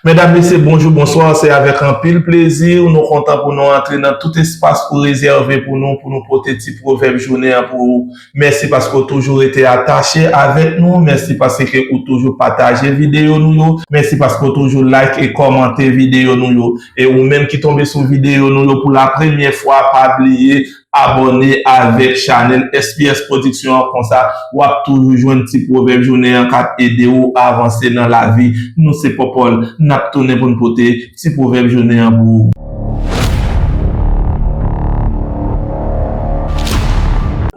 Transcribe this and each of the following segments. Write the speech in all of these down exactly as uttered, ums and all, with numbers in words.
Medam, mesye, bonjou, bonswa. Se avèk anpil plezi nou kontan pou nou antre nan tout espas ou rezève pou nou, pou nou pote ti pwovèb jounen an pou ou. Mèsi paske w toujou rete atache avèk nou. Mèsi paske ou toujou pataje videyo nou yo. Mèsi paske w toujou like e kòmante videyo nou yo. E ou menm ki tonbe sou videyo nou yo pou la premyè fwa, pa bliye abòne avèk chanèl S P S Production an, konsa w ap toujou jwenn ti pwovèb jounen an k ap ede w avanse nan lavi. Nou se Pòpòl, n ap tounen pou n pote ti pwovèb jounen an pou ou.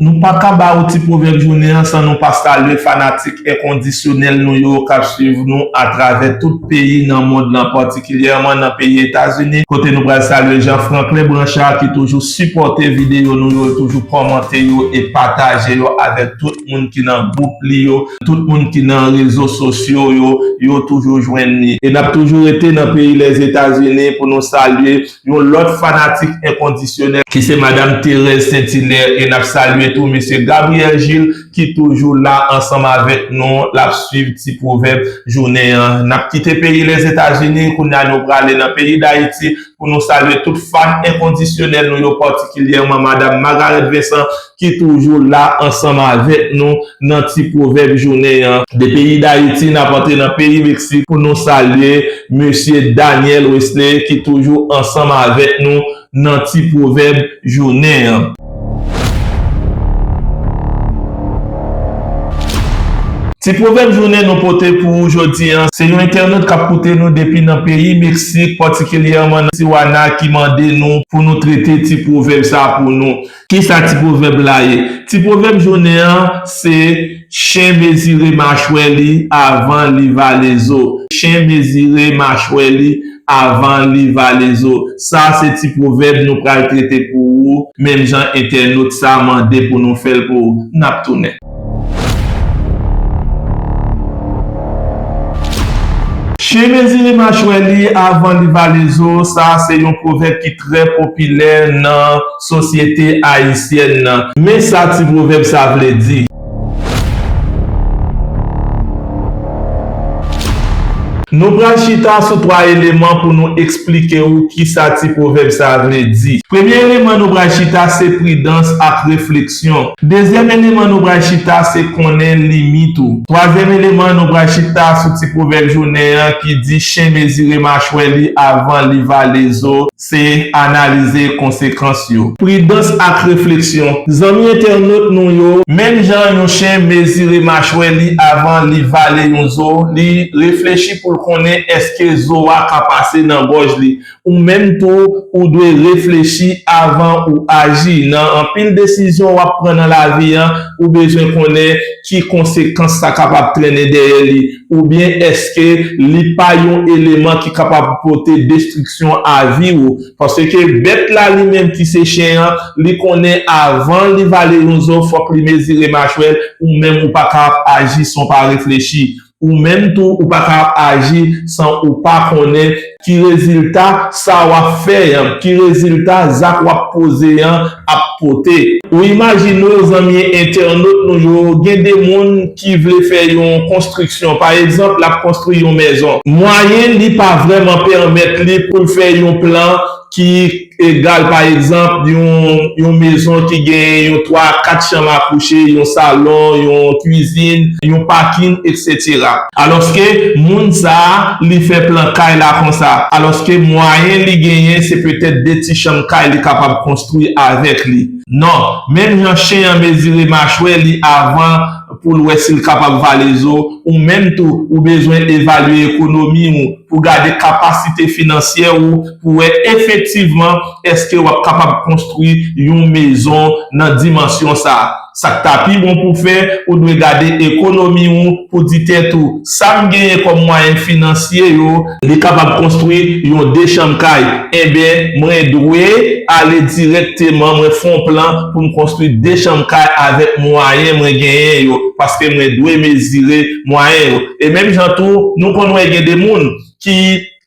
Nou pa ka ba ou ti pwovèb jounen an san nou pa salye fanatik enkondisyonèl nou yo k ap swiv nou atravè tout peyi nan mond lan, patikilyèman nan peyi Etazini, kote nou pral salye Jean Franklin Branchard ki toujou sipòte videyo nou yo, toujou kòmante yo e pataje yo avèk tout moun ki nan gwoup li yo, tout moun ki nan rezo sosyo yo, yo toujou jwenn li. E n ap toujou rete nan peyi Lèzetazini pou nou salye yon lòt fanatik enkondisyonèl ki se Madam Thérèse Saint-Hilaire, e n ap salye tou Mesye Gabriel Gilles ki toujou la ansanm avèk nou, l ap swiv ti pwovèb jounen an. N ap kite peyi Lèzetazini, kounye a nou prale nan peyi Dayiti pou nou salye tout fan enkondisyonèl nou yo, patikilyèman Madam Margareth Vincent ki toujou la ansanm avèk nou nan ti pwovèb jounen an. De peyi Dayiti, n ap antre nan peyi Meksik pou nou salye Mesye Daniel Wesley ki toujou ansanm avèk nou nan ti pwovèb jounen an. Ti pwovèb jounen nou pote pou ou jodi an, se yon entènot k ap koute nou depi nan peyi Meksik, patikilyèman nan Tijuana, ki mande nou pou nou trete ti pwovèb sa pou nou. Kisa ti pwovèb la ye? Ti pwovèb jounen an, se chen mezire machwè li avan li vale zo. Chen mezire machwè li avan li vale zo. Sa se ti pwovèb nou pral trete pou ou, menm jan entènot sa mande pou nou fè l pou ou. N ap tounen. Chen mezire machwè li avan li vale zo, sa se yon pwovèb ki trè popilè nan sosyete ayisyèn nan. Men sa ti pwovèb sa vle di. Nou pral chita sou twa eleman pou nou eksplike w kisa ti pwovèb sa vle di. Premye eleman nou pral chita se pridans ak refleksyon. Dezyèm eleman nou pral chita se konnen limit ou. Twazyèm eleman nou pral chita sou ti pwovèb jounen an ki di chen mezire machwè li avan li vale zo, se analize konsekans yo. Pridans ak refleksyon. Zanmi entènot nou yo, menm jan yon chen mezire machwè li avan li vale yon zo, li reflechi pou l konnen èske zo a ka pase nan gòj li. Ou menm tou, ou dwe reflechi avan ou aji. Nan anpil desizyon w ap pran nan lavi an, ou bezwen konnen ki konsekans sa kapab trennen dèyè li, oubyen èske li pa yon eleman ki kapab pote destriksyon a vi w. Paske bèt la li menm ki se chen an, li konnen avan li vale yon zo, fòk li mezire machwè l, ou menm ou pa ka ap aji san w pa reflechi. Ou menm tou, ou pa ka ap aji san ou pa konnen ki rezilta sa w ap fè an, ki rezilta zak w ap poze an ap pote. Ou imajine w, zanmi entènot nou yo, gen de moun ki vle fè yon konstriksyon. Pa egzanp, l ap konstwi yon mezon. Mwayen li pa vrèman pèmèt li pou l fè yon plan ki egal, pa egzanp, yon, yon mezon ki gen yon twa, kat chanm a kouche, yon salon, yon kwizin, yon pakin, etsetera. Alòske, moun sa a, li fè plan kay la konsa. Alòske, mwayen li genyen, se petèt de ti chanm kay li kapab konstwi avèk li. Non, menm jan chen an mezire machwè li avan pou l wè si l kapab vale zo, ou menm tou, ou bezwen evalye ekonomi w, pou gade kapasite finansyè ou, pou wè efektivman èske w ap kapab konstwi yon mezon nan dimansyon sa a. Sa k ta pi bon pou fè, ou dwe gade ekonomi ou pou di tèt ou, sa m genyen kòm mwayen finansye yo, li kapab konstwi yon de chanm kay. Enben, mwen dwe ale dirèkteman, mwen fè yon plan pou m konstwi de chanm kay avèk mwayen mwen genyen yo, paske mwen dwe mezire mwayen yo. E menm jan tou, nou konn wè gen de moun ki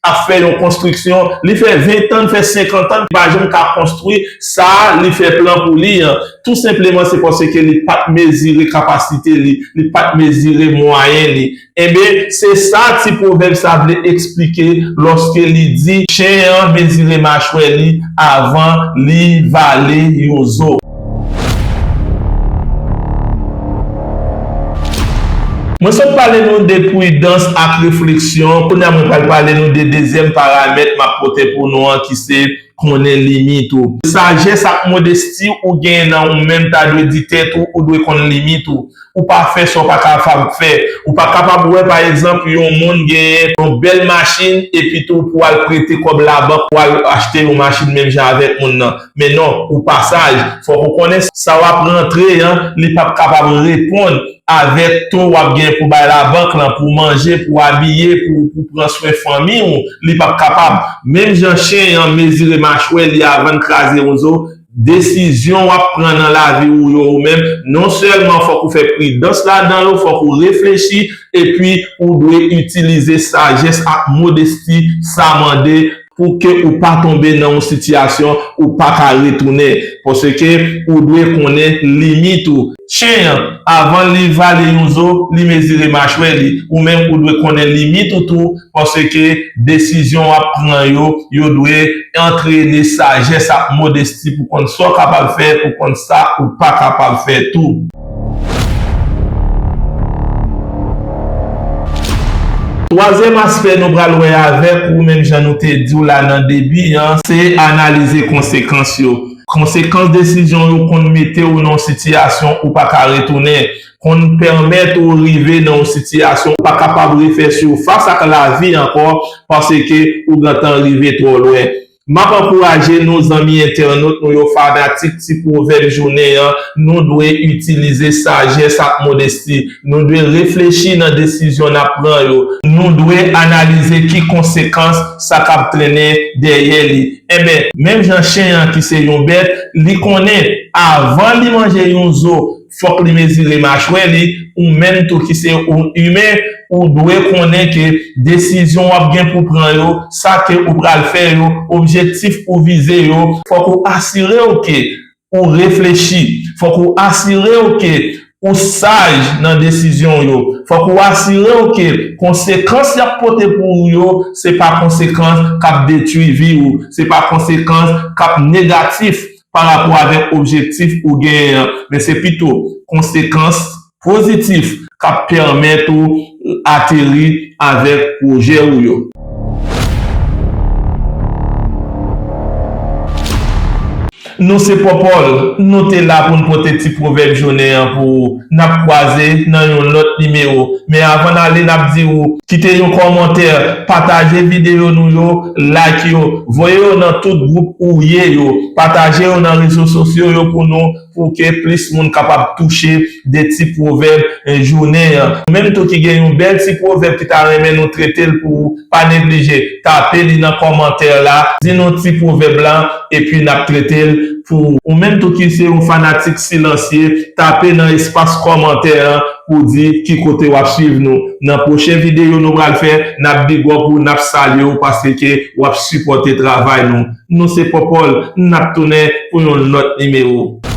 ap fè yon konstriksyon, li fè ven tan, li fè senkant tan, li pa janm ka konstwi sa li fè plan pou li an. Tou senpleman, se paske li pa t mezire kapasite li, li pa t mezire mwayen li. Enben, se sa ti pwovèb sa vle eksplike lòske li di, chen an mezire machwè li avan li vale yon zo. Mwen sot pale nou de pridans ak refleksyon, kounye a mwen pral pale nou de dezyèm paramèt m ap pote pou nou an ki se konnen limit ou. Sajès ak modesti ou genyen nan ou menm ta dwe di tèt ou, ou dwe konn limit ou. Ou pa fè sa w pa kapab fè. Ou pa kapab wè, pa egzanp, yon moun genyen yon bèl machin, epi tou pou al prete kòb labank, pou al achte yon machin menm jan avèk moun nan. Men non, ou pa saj. Fòk ou konnen sa w ap rantre an, li p ap kapab reponn avèk ton w ap gen pou bay labank lan, pou manje, pou abiye, pou, pou pran swen fanmi w, li p ap kapab. Menm jan chen an mezire machwè li avan l kraze yon zo, desizyon w ap pran nan lavi ou yo ou menm, non sèlman fòk ou fè pridans ladan yo, fòk ou reflechi, epi ou dwe itilize sajès ak modesti sa mande pou ke ou pa tonbe nan yon sitiyasyon ou pa ka retounen. Paske ou dwe konnen limit ou. Chen an, avan li vale yon zo, li mezire machwè li. Ou menm, ou dwe konnen limit ou tou, paske desizyon w ap pran yo, yo dwe antrene sajès ak modesti pou konn sa w kapab fè, pou konn sa ou pa kapab fè tou. Twazyèm aspè nou pral wè avèk ou, menm jan nou te di w la nan debi an, se analize konsekans yo. Konsekans desizyon yo konn mete w nan yon sitiyasyon ou pa ka retounen, konn pèmèt ou rive nan yon sitiyasyon ou pa kapab refè sifas ak lavi ankò, paske ou gentan rive twò lwen. M ap ankouraje nou, zanmi entènot nou yo, fanatik ti pwovèb jounen an, nou dwe itilize sajès ak modesti. Nou dwe reflechi nan desizyon n ap pran yo. Nou dwe analize ki konsekans sa k ap trennen dèyè li. Enben, menm jan chen an ki se yon bèt, li konnen avan li manje yon zo, fòk li mezire machwè li, ou menm tou ki se yon imen, ou dwe konnen ke desizyon w ap gen pou pran yo, sa ke ou pral fè yo, objektif ou vize yo, fòk ou asire w ke ou reflechi, fòk ou asire w ke ou saj nan desizyon w yo, fòk ou asire w ke konsekans y ap pote pou ou yo, se pa konsekans k ap detwi vi ou, se pa konsekans k ap negatif pa rapò avèk objektif ou genyen an, men se pito konsekans pozitif k ap pèmèt ou ateri avèk pwojè ou yo. Nou se Popol, nou te la pou n pote ti pwovèb jounen an pou ou. N ap kwaze nan yon lòt nimewo. Men avan n ale, n ap di ou, kite yon kòmantè, pataje videyo nou yo, like yo, voye yo nan tout gwoup ou ye yo, pataje yo nan rezo sosyo yo pou nou, pou ke plis moun kapab touche de ti pwovèb, eh, jounen an. Ou menm tou ki gen yon bèl ti pwovèb ki ta renmen nou trete l pou ou, pa neglije, tape li nan kòmantè la, di nou ti pwovèb la, epi n ap trete l pou ou. Ou menm tou ki se yon fanatik silansye, tape nan espas kòmantè an pou di ki kote w ap swiv nou. Nan pwochen videyo nou pral fè, n ap big up ou, n ap salye w paske w ap sipòte travay nou. Nou se Popol, n ap tounen pou yon lòt nimewo.